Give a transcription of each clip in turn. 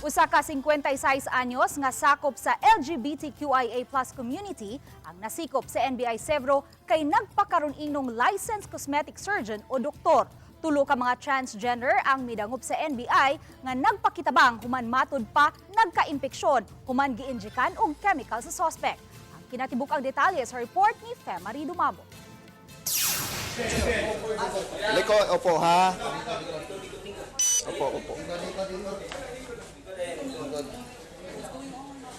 Usa ka 56 anyos nga sakop sa LGBTQIA+ community ang nasikop sa NBI Sevro kay nagpakaron ingnong licensed cosmetic surgeon o doktor. Tulo ka mga transgender ang midangop sa NBI nga nagpakitabang human matud pa nagka-impeksyon human giinjekan og chemical sa suspect. Ang kinatibuk-ang detalye sa report ni Femary Dumabo. Liko, opo ha. Opo, opo.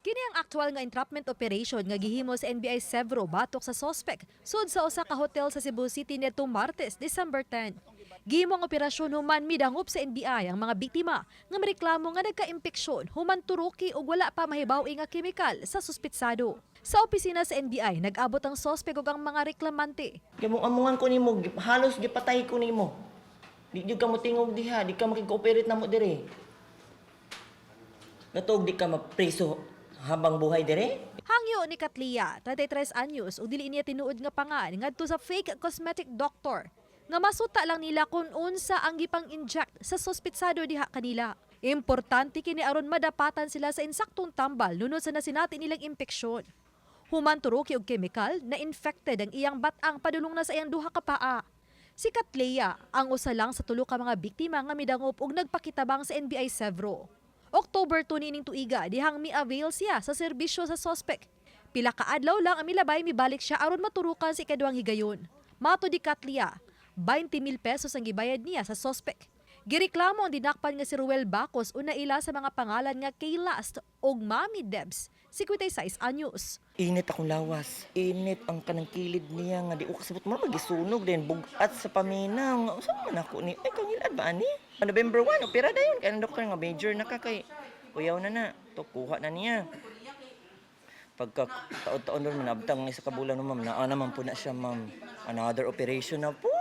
Kini ang aktual nga entrapment operation nga gihimo sa NBI Sevro batok sa suspect sud sa usa ka hotel sa Cebu City niadtong Martes, December 10. Gihimo ang operasyon human midangop sa NBI ang mga biktima nga mareklamo nga nagka-impeksyon human turuki og wala pa mahibaw nga kemikal sa suspitsado. Sa opisina sa NBI, nag-abot ang suspect ug ang mga reklamante. Gimong-amungan ko nimo, halos gipatay ko nimo. Di jud ka mo tingog diha, di ka makig-cooperate namo dire. Natog di ka mapriso habang buhay dire. Hangyo ni Katlia, 33 anyos, ug dili niya tinuod nga pangan ngadto sa fake cosmetic doctor nga masuta lang nila kung unsa ang gipang-inject sa suspitsado diha kanila. Importante kini aron madapatan sila sa insaktong tambal nunod sa nasinati nilang impeksyon. Human turuki og kemikal na infected ang iyang batang padulong na sa iyang duha ka paa. Si Katleya ang usa lang sa tulo ka mga biktima nga midangop og nagpakitabang sa NBI Sevro. October 2 niining tuiga dihang mi-avail siya sa serbisyo sa suspect. Pila ka adlaw lang ang milabay, mibalik siya aron maturukan sa ikaduhang higayon. Matud ni Katlia, 20 mil pesos ang gibayad niya sa suspect. Gireklamo ang dinakpan nga si Ruel Bacos o naila sa mga pangalan nga K-Last og Mami Debs, 56 anyos. Init akong lawas. Init ang kanang kilid niya nga di ko kasabot mo magisunog din bugat sa paminaw. Nga unsa man ako ni ay kangilad ba ani? November 1 opera dayon kay ang doktor nga major na ka kay uyaw na na. To kuha na niya. Pagka taon-taon doon, manabtang isa ka bulan no, ma'am, naa naman po na siya, ma'am. Another operation na po.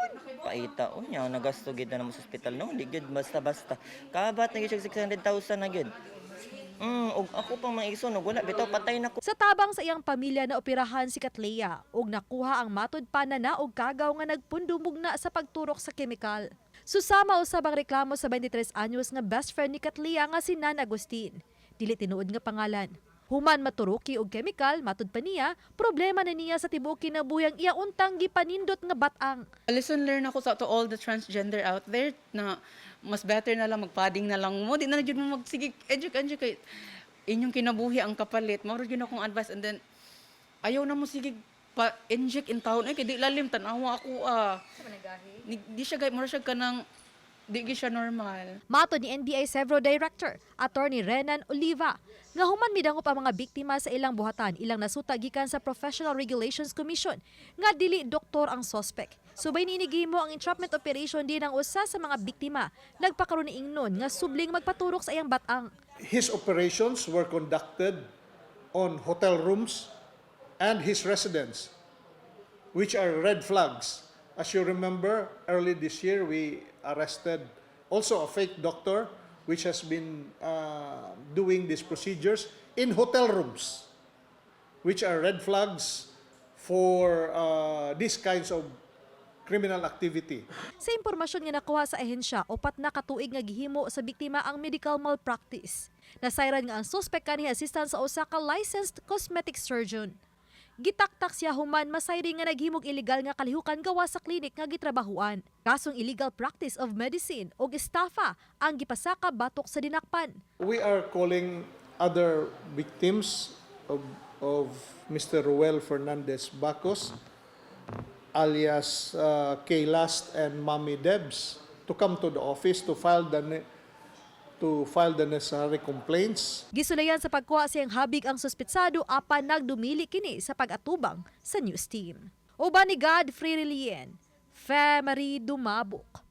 Paita, o niya, nagasto gid na naman sa ospital, no? Di gid, basta-basta. Kabat na gid siya 600,000 na gid. Og ako pang mga igsoon, og wala, bitaw, patay na ko. Sa tabang sa iyang pamilya na operahan si Katleya ug nakuha ang matud pa na og kagaw nga nagpundumog na sa pagturok sa kemikal. Susama usab ang reklamo sa 23 anyos nga best friend ni Katleya nga si Nan Agustin. Dili tinuod nga pangalan. Human maturuki og kemikal, matud pa niya, problema na niya sa tibuok kinabuhi ang iya untang gipanindot nga batang. Lesson learned ako sa to all the transgender out there na mas better na lang magpading na lang mo. Di na jud mo magsige educate educate. Inyong kinabuhi ang kapalit. Mao ra jud akong advice and then ayaw na mo sige pa inject in town ay kay di lalim tan-awa ako ah. Di siya gay mura siya kanang di gyud siya normal. Matod ni NBI Sevro Director, Attorney Renan Oliva, nga human midangop ang mga biktima sa ilang buhatan, ilang nasuta gikan sa Professional Regulations Commission nga dili doktor ang suspect. Subay niini gihimo ang entrapment operation din ang usa sa mga biktima nagpakaroon ni ingnon nga subling magpaturok sa iyang batang. His operations were conducted on hotel rooms and his residence, which are red flags. As you remember, early this year we arrested also a fake doctor which has been doing these procedures in hotel rooms, which are red flags for these kinds of criminal activity. Sa impormasyon nga nakuha sa ahensya, 4 na ka tuig nga gihimo sa biktima ang medical malpractice. Nasayran nga ang suspect kanhi assistant sa usa ka licensed cosmetic surgeon. Gitaktak siya human masayri nga naghimog illegal nga kalihukan gawa sa klinik nga gitrabahuan. Kasong illegal practice of medicine og estafa ang gipasaka batok sa dinakpan. We are calling other victims of Mr. Ruel Fernandez Bacos, alias K. Last and Mommy Debs, to come to the office to file the necessary complaints. Gisulayan sa pagkuha siyang habig ang suspitsado apan nagdumili kini sa pag-atubang sa news team. Uban ni Godfrey Relien, Femary Dumabok.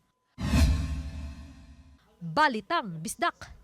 Balitang Bisdak.